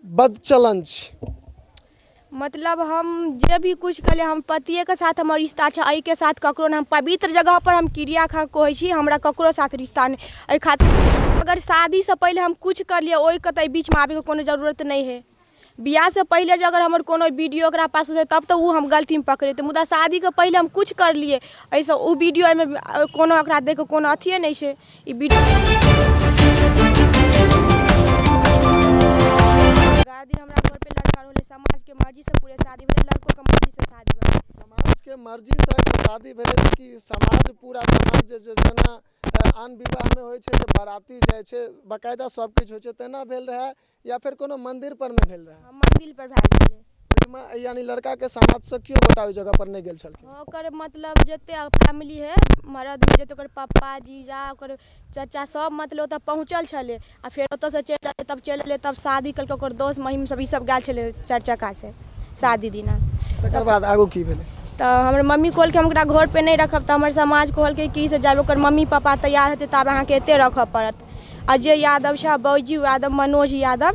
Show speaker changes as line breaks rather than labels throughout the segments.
बदचलन छै?
मतलब हम जे भी किछु केलियै, हम पतिएके साथ हमर रिश्ता छै, एहिके साथ ककरो नहि। हम पवित्र जगहपर हम क्रिया खा कहै छी, हमरा ककरो साथ रिश्ता नहि। एहि खातिर अगर शादीसँ पहिले हम किछु करलियै, ओहिके तऽ एहि बीचमे आबैके कोनो जरूरत नहि हइ। बियाहसँ पहिले जे अगर हमर कोनो वीडियो ओकरा पास होतै, तब तऽ ओ हम गलतीमे पकड़ेतै। मुदा शादीके पहिले हम किछु करलियै, एहिसँ ओ वीडियो एहिमे कोनो ओकरा दैके कोनो अथिए नहि छै। ई वीडियो 11 दिन हमरा घर पे लड़का रहलै। समाजके मर्जीसँ पूरे शादी भेलै, लड़कोके मर्जीसँ शादी भेलै।
समाजके मर्जीसँ शादी भेलै तऽ की समाज, पूरा समाज जे जेना आन विवाहमे होइ छै जे बाराती जाइ छै, बकायदा सब किछु होइ छै, तेना भेल रहए या फेर कोनो मन्दिर परमे भेल रहए?
मन्दिर पर भए गेलै।
ओहिमे यानी लड़काके समाजसँ केओ गोटा ओहि जगह पर नहि गेल छलखिन?
ओकर मतलब जते फैमिली है मरदमे, जते ओकर पप्पा, जीजा, ओकर चाचा सब मतलब ओतऽ पहुँचल छलै आ फेर ओतऽसँ चलि एलै। तब चलि एलै, तब शादी केलकै। ओकर दोस्त महिम सब ई सब गेल छलै चारि चक्कासँ शादी दिना।
तकर बाद आगू की भेलै?
तऽ हमर मम्मी कहलकै, हम ओकरा घर पे नहि रखब। तऽ हमर समाज कहलकै कि से जब ओकर मम्मी पापा तैयार हेतै, तब अहाँके एते रखऽ पड़त। अजय यादव छै, बैजू यादव, मनोज यादव,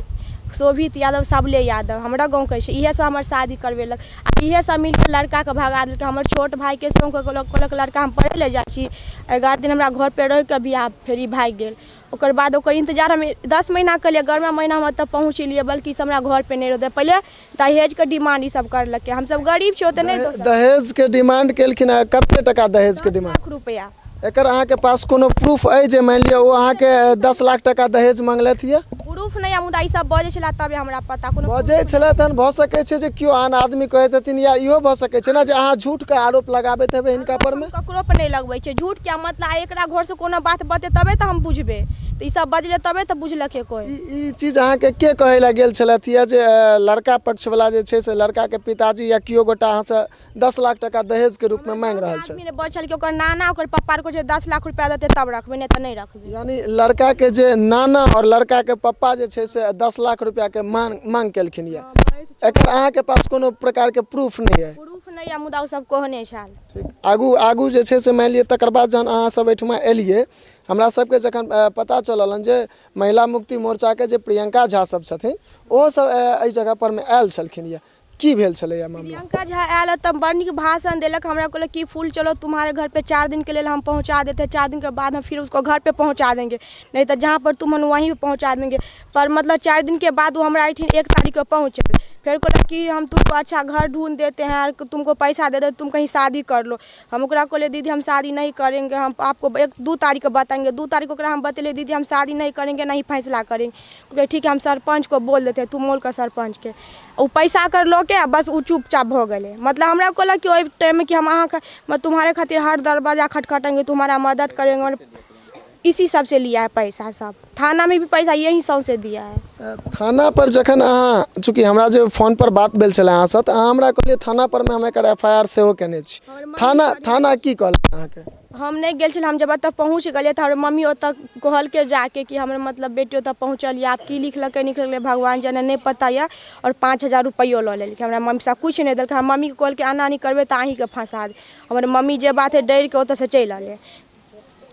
शोभित यादव, सबले यादव हमरा गाँवके छै। इएह सब हमर शादी करबेलक आ इएह सब मिलके लड़काके भगा देलकै। हमर छोट भाइके सेहो कहलक, कहलक लड़का, हम पढ़ै लए जाइ छी, 11 दिन हमरा घर पे रहिके बियाह फेर ई भागि गेल। ओकर बाद ओकर इंतजार हम 10 महीना केलियै। 11वां महीना हम ओतऽ पहुँचलियै, बल्कि से हमरा घर पे नहि रहतै। पहिले दहेजके डिमांड ई सब करलकै। हमसब गरीब छी, ओते नहि दऽ सकै।
दहेजके डिमांड केलखिन हँ? कते टका दहेजके
10
डिमांड?
लाख रुपैआ।
एकर अहाँके पास कोनो प्रूफ अइ जे मानि लिअ ओ अहाँके 10 लाख टका दहेज मंगलथि यऽ?
प्रूफ नहि यऽ, मुदा ई सब बजै छला तबे हमरा पता। कोनो
बजै छलै तहन भऽ सकै छै जे केओ आन आदमी कहैत हेथिन, या इहो भऽ सकै छै ने जे अहाँ झूठके आरोप लगाबैत हेबै हिनका परमे?
हम ककरो पर नहि लगबै छियै झूठ। क्या मतलब आइ एकरा घरसँ कोनो बात बतेतै तबे तऽ हम बुझबै। तऽ ई सब बजलै तबे तऽ बुझलकै कोइ।
ई चीज अहाँके के कहै लए गेल छलथि यऽ जे लड़का पक्षवला जे छै से लड़काके पिताजी या केओ गोटा अहाँसँ 10 लाख टका दहेजके रूपमे माँगि रहल छथि?
आदमी नहि बचल कि ओकर नाना, ओकर पप्पा आर कहै छै 10 लाख रुपया देतै तब रखबै, नहि तऽ नहि रखबै।
यानी लड़काके जे नाना आओर लड़काके पप्पा जे छै से 10 लाख रुपयाके मांग मांग केलखिन यऽ। एकर अहाँके पास कोनो प्रकारके प्रूफ नहि अइ?
प्रूफ नहि यऽ, मुदा ओ सब कहने छल।
ठीक, आगू आगू जे छै से मानि लिअ तकर बाद जहन अहाँ सब एहिठमा एलियै, हमरा सबके जखन पता चलल हन जे महिला मुक्ति मोर्चाके जे प्रियंका झा सब छथिन, ओहो सब एहि जगह परमे आयल छलखिन यऽ, की भेल छलैया मामला?
प्रियंका झा आयल तऽ बड़ नीक भाषण देलक। हमरा कहलक कि फूल चलो तुम्हारे घर पे, 4 दिन के लेल हम पहुँचा देते हैं, 4 दिन के बाद हम फिर उसको घर पे पहुँचा देंगे, नहीं तो जहाँ पर तुम हो वहीं पे पहुँचा देंगे। पर मतलब 4 दिन के बाद वो हमरा एहिठिन 1 तारीख के पहुँचल। फेर कहलक कि हम तुमको अच्छा घर ढूँढ देते हैं और तुमको पैसा दे दे, तुम कहीं शादी कर लो। हम ओकरा कहलियै, दीदी, हम शादी नहीं करेंगे, हम आपको 1-2 तारीख के बताएंगे। 2 तारीख ओकरा हम बतेलियै, दीदी, हम शादी नहीं करेंगे, नहीं फैसला करेंगे। कहलकै, ठीक है, हम सरपञ्च को बोल देते हैं, तुमौलके सरपञ्चके। ओ पैसा कर लऽ के आ बस ओ चुपचाप भऽ गेलै। मतलब हमरा कहलक कि ओहि टाइममे कि हम अहाँके तुम्हारे खातिर हर दरवाजा खटखटाएंगे, तुम्हारा मदद करेंगे। इसी सबसे लिया है पैसा सब, थाना में भी पैसा यही सबसे दिया है।
थाना पर जखन अहाँ, चूँकि हमरा जे फोन पर बात भेल छलै अहाँसँ, तऽ अहाँ हमरा कहलियै थाना पर मे हम एकर एफ I R सेहो केने छी। थाना थाना की कहलक अहाँके?
हम नहि गेल छलियै। हम जब ओतऽ पहुँच गेलियै तऽ हमर मम्मी ओतऽ कहलकै जाके कि हमर मतलब बेटी ओतऽ पहुँचल यऽ। आब की लिखलकै, नहि लिखलकै, भगवान जाने, नहि पता यऽ। आओर 5000 रुपैओ लऽ लेलकै। हमरा मम्मी सब किछु नहि देलकै। हमर मम्मीके कहलकै, एना नहि करबै तऽ अहीँके फँसा देब। हमर मम्मी जे बात हइ डरिके ओतऽसँ चलि अयलै।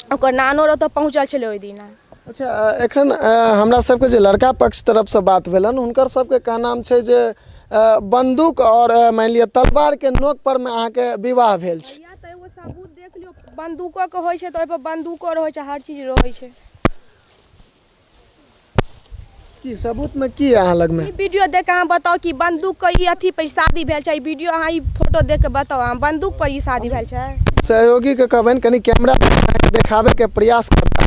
ओकर नानो आर ओतऽ पहुँचल छलै ओहि दिना।
अच्छा, एखन हमरा सबके जे लड़का पक्ष तरफसँ बात भेलनि, हुनकर सबके कहनाम छै जे बन्दूक आओर मानि लिअ तलवारके नोक परमे अहाँके विवाह भेल छै।
या तऽ एगो सबूत देख लियौ। बन्दूकोके होइ छै तऽ ओहिपर बन्दूको रहै छै, हर चीज रहै छै।
की सबूतमे की अहाँ लगमे?
ई वीडियो देख के अहाँ बताउ कि बंदूक के ई अथी पर शादी भेल छै। ई वीडियो अहाँ, ई फोटो देख के बताउ अहाँ, बंदूक पर ई शादी भेल छै?
सहयोगीके कहबनि कनि कैमरा देखाबैके प्रयास करता।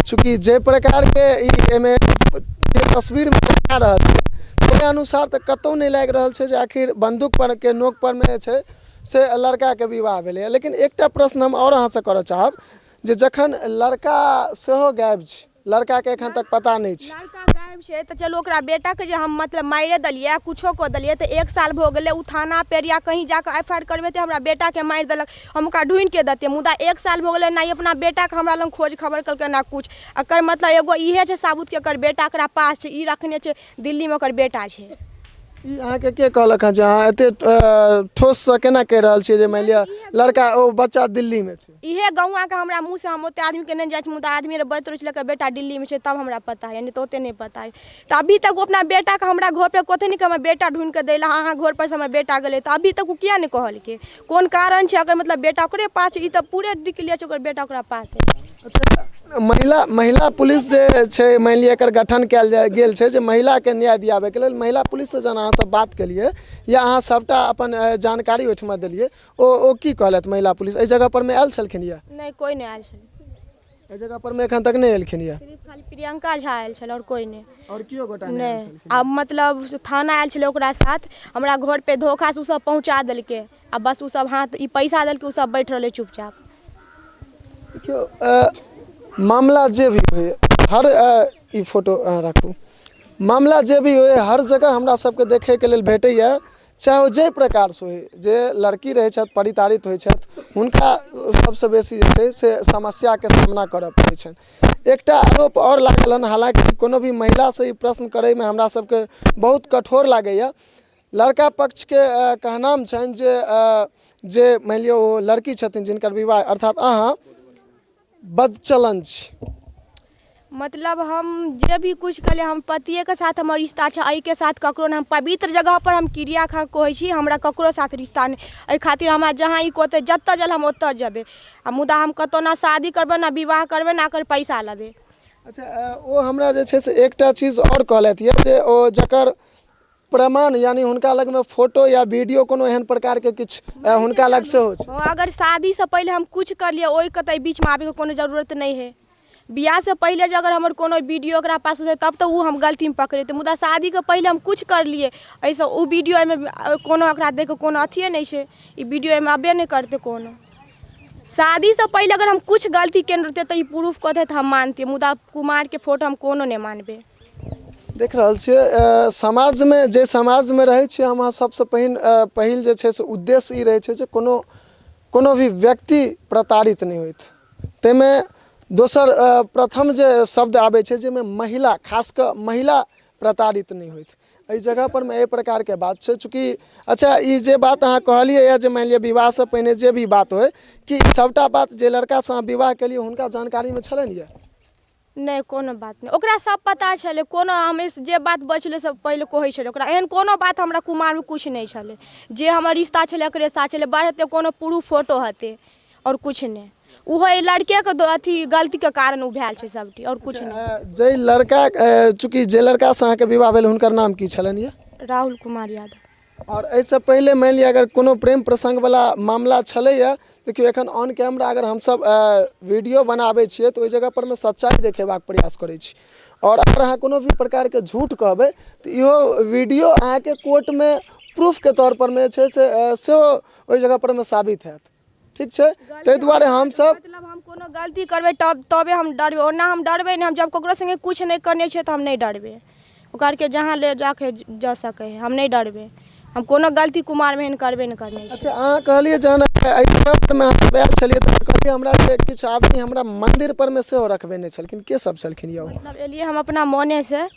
चूँकि जाहि प्रकारके ई एहिमे जे तस्वीरमे देखा रहल छै, ताहि अनुसार तऽ कतहु नहि लागि रहल छै जे आखिर बंदूक पर के नोक परमे जे छै से लड़काके विवाह भेलैए। लेकिन एकटा प्रश्न हम आओर अहाँसँ करऽ चाहब जे जखन लड़का सेहो गायब छै, लड़काके एखन तक पता नहि छै।
लड़का गायब छै तऽ चलू ओकरा बेटाके जे हम मतलब मारिए देलियै, कुछो कऽ देलियै, तऽ 1 साल भऽ गेलै। ओ थाना पर या कहीं जाकऽ एफ I R करबेतै, हमरा बेटाके मारि देलक, हम ओकरा ढूँढिके देतियै। मुदा 1 साल भऽ गेलै, नहि अपना बेटाके हमरा लग खोज खबर केलकै, ना कुछ। एकर मतलब एगो इहे छै साबुत कि एकर बेटा एकरा पास छै, ई रखने छै, दिल्लीमे ओकर बेटा छै।
ई अहाँके के कहलक हँ जे अहाँ एते ठोससँ केना कहि रहल छियै जे मानि लिअ लड़का ओ बच्चा दिल्लीमे छै?
इहे गौआँके हमरा मुँहसँ, हम ओते आदमीके नहि जाइ छी, मुदा आदमी आर बजैत रहै छलै बेटा दिल्लीमे छै, तब हमरा पता हइ, नहि तऽ ओते नहि पता हइ। तऽ अभी तक ओ अपना बेटाके हमरा घरपर कथी नहि, हमर बेटा ढूँढिके दै लए अहाँ घरपर से हमर बेटा गेलै, तऽ अभी तक ओ किएक नहि कहलकै? कोन कारण छै? अगर मतलब बेटा ओकरे पास छै, ई तऽ पूरे डिक्लियर छै ओकर बेटा ओकरा पास है।
अच्छा, महिला महिला पुलिस जे छै, मानि लिअ एकर गठन कयल जाय गेल छै जे महिलाके न्याय दियाबैके लेल, महिला पुलिससँ जहन अहाँ सब बात केलियै या अहाँ सबटा अपन जानकारी ओहिठमा देलियै, ओ की कहलथि? महिला पुलिस एहि जगह परमे आयल छलखिन यऽ?
नहि, कोइ नहि आयल छलै।
एहि जगह परमे एखन तक नहि एलखिन यऽ?
सिर्फ खाली प्रियंका झा आयल छलै, आओर कोइ नहि।
आओर केओ गोटा नहि आयल छलखिन?
आ मतलब थाना आयल छलै ओकरा साथ, हमरा घर पे धोखासँ ओसब पहुँचा देलकै, आ बस ओसब हाथ ई पैसा देलकै, ओसब बैठ रहलै चुपचाप।
देखियौ, मामला जे भी होय, हर ई फोटो अहाँ राखू, मामला जे भी होय, हर जगह हमरा सबके देखैके लेल भेटैए, चाहे ओ जाहि प्रकारसँ होय, जे लड़की रहै छथि, परितारित होइ छथि, हुनका सबसँ बेसी जे छै से समस्याके सामना करऽ पड़ै छनि। एकटा आरोप आओर लागल हन, हालाँकि कोनो भी महिलासँ ई प्रश्न करैमे हमरा सबके बहुत कठोर लागैए। लड़का पक्षके कहनाम छनि जे जे मानि लिअ ओ लड़की छथिन जिनकर विवाह, अर्थात अहाँ बदचलन छी।
मतलब हम जे भी किछु केलियै, हम पतिएके साथ हमर रिश्ता छै, एहिके साथ ककरो नहि। हम पवित्र जगहपर हम क्रिया खा कहै छी, हमरा ककरो साथ रिश्ता नहि। एहि खातिर हमरा जहाँ ई कहतै जतऽ जल हम ओतऽ जेबै, आ मुदा हम कतहु ने शादी करबै, ने विवाह करबै, ने एकर पैसा लेबै।
अच्छा, ओ हमरा जे छै से एकटा चीज आओर कहलथि यऽ जे ओ जकर प्रमाण यानी हुनका लगमे फोटो या वीडियो कोनो एहन प्रकारके किछु हुनका लग सेहो छै।
हँ, अगर शादीसँ पहिले हम किछु करलियै, ओहिके तऽ एहि बीचमे आबैके कोनो जरूरत नहि हइ। बियाहसँ पहिले जे अगर हमर कोनो वीडियो ओकरा पास होतै, तब तऽ ओ हम गलतीमे पकड़ेतै, मुदा शादीके पहिले हम किछु करलियै, एहिसँ ओ वीडियो एहिमे कोनो ओकरा दैके कोनो अथिए नहि छै। ई वीडियो एहिमे अयबे नहि करतै कोनो। शादीसँ पहिले अगर हम किछु गलती केने रहितियै तऽ ई प्रूफ कऽ दैत, हम मानतियै, मुदा कुमारके फोटो हम कोनो नहि मानबै।
देख रहल छियै, समाजमे जे समाजमे रहै छियै हम अहाँ, सबसँ पहिल जे छै से उद्देश्य ई रहै छै जे कोनो कोनो भी व्यक्ति प्रताड़ित नहि होथि। ताहिमे दोसर प्रथम जे शब्द आबै छै जाहिमे महिला, खास कऽ महिला प्रताड़ित नहि होथि। एहि जगहपर मे एहि प्रकारके बात छै। चूँकि अच्छा, ई जे बात अहाँ कहलियै यऽ जे मानि लिअ विवाहसँ पहिने जे भी बात होइ, कि सभटा बात जे लड़कासँ अहाँ विवाह केलियै हुनका जानकारीमे छलनि यऽ?
नहि, कोनो बात नहि। ओकरा सब पता छलै। कोनो हम जे बात बजै छलै सब पहिले कहै छलै ओकरा। एहन कोनो बात हमरा कुमारमे किछु नहि छलै। जे हमर रिश्ता छलै एकरे साथ छलै। बड़ हेतै कोनो प्रूफ फोटो हेतै, आओर किछु नहि। ओहो एहि लड़केके अथी गलतीके कारण ओ भेल छै सबटी, आओर किछु नहि।
जाहि लड़का, चूँकि जे लड़कासँ अहाँके विवाह भेल, हुनकर नाम की छलनि यऽ?
राहुल कुमार यादव।
आओर एहिसँ पहिले मानि लिअ अगर कोनो प्रेम प्रसङ्गवला मामला छलैए? देखियौ, एखन ऑन कैमरा अगर हमसभ वीडियो बनाबै छियै तऽ ओहि जगहपर मे सच्चाइ देखेबाक प्रयास करै छी, आओर अगर अहाँ कोनो भी प्रकारके झूठ कहबै तऽ इहो वीडियो अहाँके कोर्टमे प्रूफके तौरपर मे जे छै से सेहो ओहि जगहपर मे साबित हैत। ठीक छै, ताहि दुआरे हमसभ
मतलब हम कोनो गलती करबै तब तबे हम डरबै, ओना हम डरबै नहि। हम जब ककरो सङ्गे किछु नहि करने छियै तऽ हम नहि डरबै। ओकरके जहाँ ले जाके जा सकै हइ, हम नहि डरबै। हम कोनो गलती कुमारमे एहन करबे नहि करने छी।
अच्छा, अहाँ कहलियै जहन एहि जगहपरमे हम आयल छलियै तऽ कहलियै हमरा जे किछु आदमी हमरा मन्दिर परमे सेहो रखबेने छलखिन, के सब छलखिन यौ?
मतलब एलियै हम अपना मोनेसँ,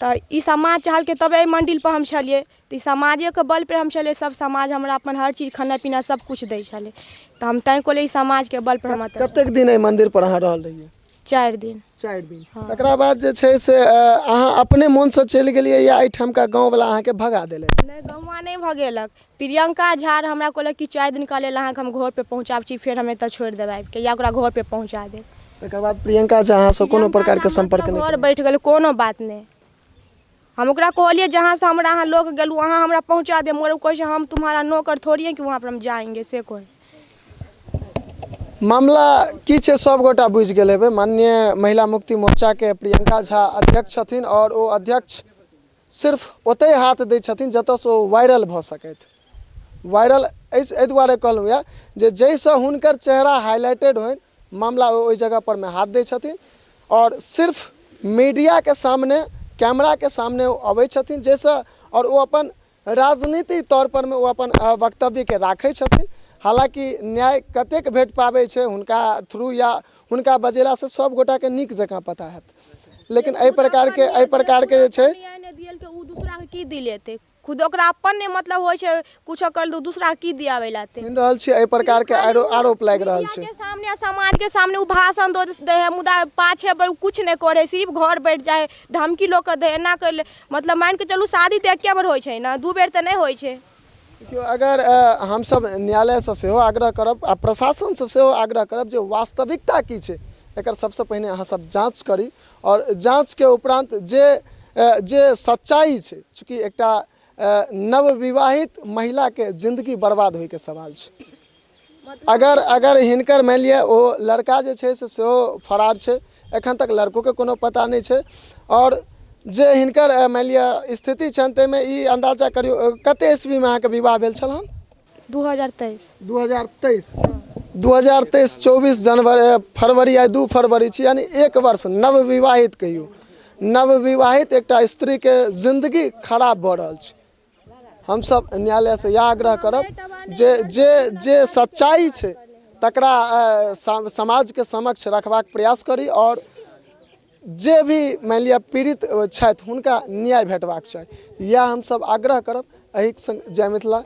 तऽ ई समाज चाहलकै तबे एहि मन्दिरपर हम छलियै। तऽ ई समाजेके बलपर हम छलियै। सब समाज हमरा अपन हर चीज, खाना पीना सब किछु दै छलै, तऽ हम तैँ कहलियै ई समाजके बलपर हम एतऽ।
कतेक दिन एहि मन्दिरपर अहाँ रहल रहियै?
4 दिन।
4 दिन। तकरा बाद जे छै से अहाँ अपने मोनसँ चलि गेलियै या एहिठामका गाँववला अहाँके भगा देलथि?
नहि, गौआँ नहि भगेलक। प्रियंका झा हमरा कहलक कि 4 दिनका लेल अहाँके हम घरपर पहुँचाबै छी, फेर हम एतऽ छोड़ि देब आबिके या ओकरा घरपर पहुँचा देब।
तकर बाद प्रियंका झा अहाँसँ कोनो प्रकारके सम्पर्क नहि?
घर बैठ गेलै, कोनो बात नहि। हम ओकरा कहलियै जहाँसँ हमरा अहाँ लऽ कऽ गेलहुँ, अहाँ हमरा पहुँचा देब, मगर ओ कहै छै हम तुम्हारा नौकर थोड़ी हैं कि वहाँपर हम जाएंगे, से कहै।
मामला की छै सभगोटा बुझि गेल हेबै। माननीय महिला मुक्ति मोर्चाके प्रियंका झा अध्यक्ष छथिन, आओर ओ अध्यक्ष सिर्फ ओतहि हाथ दै छथिन जतऽसँ ओ वायरल भऽ सकथि। वायरल एहि दुआरे कहलहुँ यए जे जाहिसँ हुनकर चेहरा हाइलाइटेड होइन, मामला ओ ओहि जगहपरमे हाथ दै छथिन, आओर सिर्फ मीडियाके सामने, कैमराके सामने ओ अबै छथिन, जाहिसँ आओर ओ अपन राजनीतिक तौरपरमे ओ अपन वक्तव्यके राखै छथिन। हालाँकि न्याय कतेक भेट पाबै छै हुनका थ्रू या हुनका बजेलासँ, सभ गोटाके नीक जकाँ पता हैत, लेकिन एहि प्रकारके जे छै
न्याय नहि दिएलकै, ओ दूसराके की दिलेतै? खुद ओकरा अपन नहि मतलब होइ छै कुछो कर दू, दूसरा की दियाबै लाते।
सुनि रहल छी, एहि प्रकारके आरोप लागि रहल छै।
के सामने आ समाज के सामने ओ भाषण दऽ दै है, मुदा पाछे पर ओ किछु नहि करै, सिर्फ घर बैठ जाइ है, धमकी लोक के दै है, एना कर ले। मतलब मानि कऽ चलू शादी तऽ एके बेर होइ छै ने, दू बेर तऽ नहि होइ छै।
देखियौ, अगर हमसभ न्यायालयसँ सेहो आग्रह करब आ प्रशासनसँ सेहो आग्रह करब जे वास्तविकता की छै एकर सबसँ पहिने अहाँसभ जाँच करी आओर जाँचके उपरान्त जे सच्चाइ छै, चूँकि एकटा नवविवाहित महिलाके जिन्दगी बर्बाद होइके सवाल छै। अगर हिनकर मानि लिअ ओ लड़का जे छै से सेहो फरार छै, एखन तक लड़कोके कोनो पता नहि छै आओर जे हिनकर मानि लिअ स्थिति छनि ताहिमे ई अन्दाजा करियौ। कते ईस्वीमे अहाँके विवाह भेल छल हन?
2023।
2023, 2023, 24 जनवरी, फरवरी, आइ 2 फरवरी छी, यानी 1 वर्ष नवविवाहित कहियौ, नवविवाहित एकटा स्त्रीके जिन्दगी खराब भऽ रहल छै। हमसभ न्यायालयसँ इएह आग्रह करब जे जे जे सच्चाइ छै तकरा समाजके समक्ष रखबाक प्रयास करी आओर जे भी मानि लिअ पीड़ित छथि हुनका न्याय भेटबाक चाही, इएह हमसभ आग्रह करब। एहिके सङ्ग जय मिथिला।